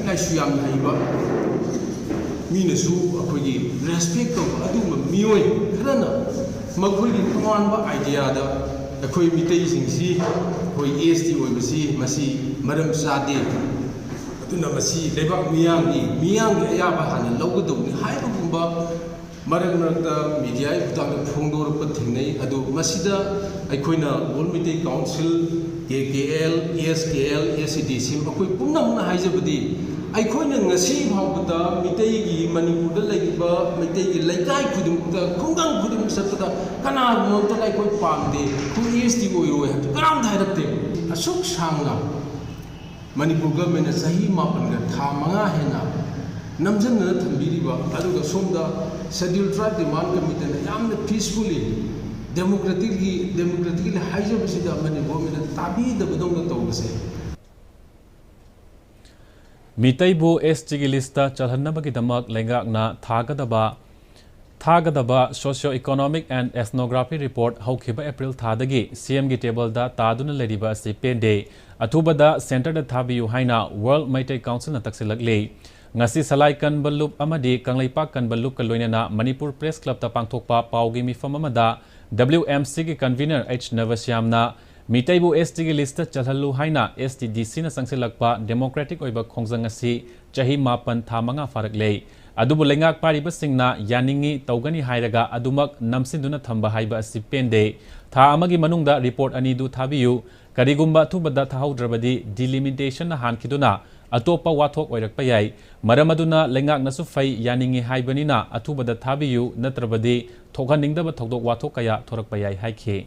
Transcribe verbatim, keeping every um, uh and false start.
ꯂꯥꯏꯁꯨ ꯌꯥꯝꯅ ꯍꯩꯕ, ꯃꯤꯅꯁꯨ ꯑꯩꯈꯣꯏꯒꯤ ꯔꯦꯁꯄꯦꯛ ꯇꯧꯕ ꯑꯗꯨꯒꯨꯝꯕ ꯃꯤꯑꯣꯏ ꯈꯔꯅ ꯃꯈꯣꯏꯒꯤ ꯇꯣꯉꯥꯟꯕ ꯑꯥꯏꯗꯤꯌꯥꯗ ꯑꯩꯈꯣꯏ ꯃꯤꯇꯩꯁꯤꯡꯁꯤ, ꯑꯩꯈꯣꯏ ꯑꯦꯁ ꯇꯤ ꯑꯣꯏꯕꯁꯤ ꯃꯁꯤ ꯃꯔꯝ ꯆꯥꯗꯦ, ꯑꯗꯨꯅ ꯃꯁꯤ ꯂꯩꯕꯥꯛ ꯃꯤꯌꯥꯝꯒꯤ, ꯃꯤꯌꯥꯝꯒꯤ ꯑꯌꯥꯕ ꯍꯥꯟꯅ ꯂꯧꯒꯗꯧꯕꯅꯤ ꯍꯥꯏꯕꯒꯨꯝꯕ ꯃꯔꯛ ꯃꯔꯛꯇ ꯃꯤꯗꯤꯌꯥꯒꯤ ꯈꯨꯠꯊꯥꯡꯗ ꯐꯣꯡꯗꯣꯔꯛꯄ ꯊꯦꯡꯅꯩ꯫ ꯑꯗꯨ ꯃꯁꯤꯗ ꯑꯩꯈꯣꯏꯅ All Meitei Council, ꯀꯦ ꯀꯦ ꯑꯦꯜ, ꯑꯦꯁ ꯀꯦ ꯑꯦꯜ, ꯑꯦꯁ ꯁꯤ ꯗꯤ ꯁꯤ, ꯑꯩꯈꯣꯏ ꯄꯨꯝꯅꯃꯛꯅ ꯍꯥꯏꯖꯕꯗꯤ, ꯑꯩꯈꯣꯏꯅ ꯉꯁꯤ ꯐꯥꯎꯕꯗ ꯃꯤꯇꯩꯒꯤ, ꯃꯅꯤꯄꯨꯔꯗ ꯂꯩꯔꯤꯕ ꯃꯤꯇꯩꯒꯤ ꯂꯩꯀꯥꯏ ꯈꯨꯗꯤꯡꯃꯛꯇ, ꯈꯨꯡꯒꯪ ꯈꯨꯗꯤꯡꯃꯛ ꯆꯠꯄꯗ ꯀꯅꯥꯒꯨꯝꯕ ꯑꯃꯠꯇ ꯑꯩꯈꯣꯏ ꯄꯥꯝꯗꯦ, ꯑꯩꯈꯣꯏ ꯑꯦꯁ ꯇꯤ ꯑꯣꯏꯔꯣꯏ ꯍꯥꯏꯕꯗꯨ ꯀꯅꯥꯝꯇ ꯍꯥꯏꯔꯛꯇꯦ꯫ ꯑꯁꯨꯛ ꯁꯥꯡꯅ ꯃꯅꯤꯄꯨꯔ ꯒꯚꯔꯟꯃꯦꯟꯠꯅ ꯆꯍꯤ ꯃꯥꯄꯟꯒ ꯊꯥ ꯃꯉꯥ ꯍꯦꯟꯅ ꯅꯝꯁꯤꯟꯗꯅ ꯊꯝꯕꯤꯔꯤꯕ, ꯑꯗꯨꯒ ꯁꯣꯝꯗ Scheduled Tribe Demand Committeeꯅ ꯌꯥꯝꯅ peacefully, democratically, democratically ꯍꯥꯏꯖꯕꯁꯤꯗ ꯃꯅꯤꯄꯨꯔ ꯒꯚꯔꯟꯃꯦꯟꯠꯅ ꯇꯥꯕꯤꯗꯕꯗꯧꯅ ꯇꯧꯕꯁꯦ꯫ ꯃꯤꯇꯩꯕꯨ ꯑꯦꯁ ꯇꯤꯒꯤ ꯂꯤꯁꯇ ꯆꯜꯍꯟꯅꯕꯒꯤꯗꯃꯛ ꯂꯩꯉꯥꯛꯅ ꯊꯥꯒꯗꯕ ꯊꯥꯒꯗꯕ Socio Economic and Ethnography Report ꯍꯧꯈꯤꯕ ꯑꯦꯄ꯭ꯔꯤꯜ ꯊꯥꯗꯒꯤ ꯁꯤ ꯑꯦꯝꯒꯤ ꯇꯦꯕꯜꯗ ꯇꯥꯗꯨꯅ ꯂꯩꯔꯤꯕ ꯑꯁꯤ ꯄꯦꯟꯗꯦ, ꯑꯊꯨꯕꯗ ꯁꯦꯟꯇꯔꯗ ꯊꯥꯕꯤꯌꯨ ꯍꯥꯏꯅ World Meitei Councilꯅ ꯇꯛꯁꯤꯜꯂꯛꯂꯤ꯫ ꯉꯁꯤ ꯁꯂꯥꯏ ꯀꯟꯕ ꯂꯨꯞ ꯑꯃꯗꯤ ꯀꯪꯂꯩꯄꯥꯛ ꯀꯟꯕ ꯂꯨꯞꯀ ꯂꯣꯏꯅꯅ ꯃꯅꯤꯄꯨꯔ ꯄ꯭ꯔꯦꯁ ꯀ꯭ꯂꯕꯇ ꯄꯥꯡꯊꯣꯛꯄ ꯄꯥꯎꯒꯤ ꯃꯤꯐꯝ ꯑꯃꯗ W M Cꯒꯤ convener H ꯅꯕꯁ꯭ꯌꯥꯝꯅ ꯃꯤꯇꯩꯕꯨ ꯑꯦꯁ ꯇꯤꯒꯤ ꯂꯤꯁꯇ ꯆꯜꯍꯜꯂꯨ ꯍꯥꯏꯅ ꯑꯦꯁ ꯇꯤ ꯗꯤ ꯁꯤꯅ ꯆꯪꯁꯤꯜꯂꯛꯄ democratic ꯑꯣꯏꯕ ꯈꯣꯡꯖꯪ ꯑꯁꯤ ꯆꯍꯤ ꯃꯥꯄꯟ ꯊꯥ ꯃꯉꯥ ꯐꯥꯔꯛꯂꯦ꯫ ꯑꯗꯨꯕꯨ ꯂꯩꯉꯥꯛ ꯄꯥꯏꯔꯤꯕꯁꯤꯡꯅ ꯌꯥꯅꯤꯡꯏ, ꯇꯧꯒꯅꯤ ꯍꯥꯏꯔꯒ ꯑꯗꯨꯃꯛ ꯅꯝꯁꯤꯟꯗꯨꯅ ꯊꯝꯕ ꯍꯥꯏꯕ ꯑꯁꯤ ꯄꯦꯟꯗꯦ꯫ ꯊꯥ ꯑꯃꯒꯤ ꯃꯅꯨꯡꯗ report ꯑꯅꯤꯗꯨ ꯊꯥꯕꯤꯌꯨ꯫ ꯀꯔꯤꯒꯨꯝꯕ ꯑꯊꯨꯕꯗ ꯊꯥꯍꯧꯗ꯭ꯔꯕꯗꯤ delimitationna ꯍꯥꯟꯈꯤꯗꯨꯅ ꯑꯇꯣꯞꯄ ꯋꯥꯊꯣꯛ ꯑꯣꯏꯔꯛꯄ ꯌꯥꯏ꯫ ꯃꯔꯝ ꯑꯗꯨꯅ ꯂꯩꯉꯥꯛꯅꯁꯨ ꯐꯩ, ꯌꯥꯅꯤꯡꯏ ꯍꯥꯏꯕꯅꯤꯅ ꯑꯊꯨꯕꯗ ꯊꯥꯕꯤꯌꯨ, ꯅꯠꯇ꯭ꯔꯕꯗꯤ ꯊꯣꯛꯍꯟꯅꯤꯡꯗꯕ ꯊꯧꯗꯣꯛ ꯋꯥꯊꯣꯛ ꯀꯌꯥ ꯊꯣꯔꯛꯄ ꯌꯥꯏ ꯍꯥꯏꯈꯤ꯫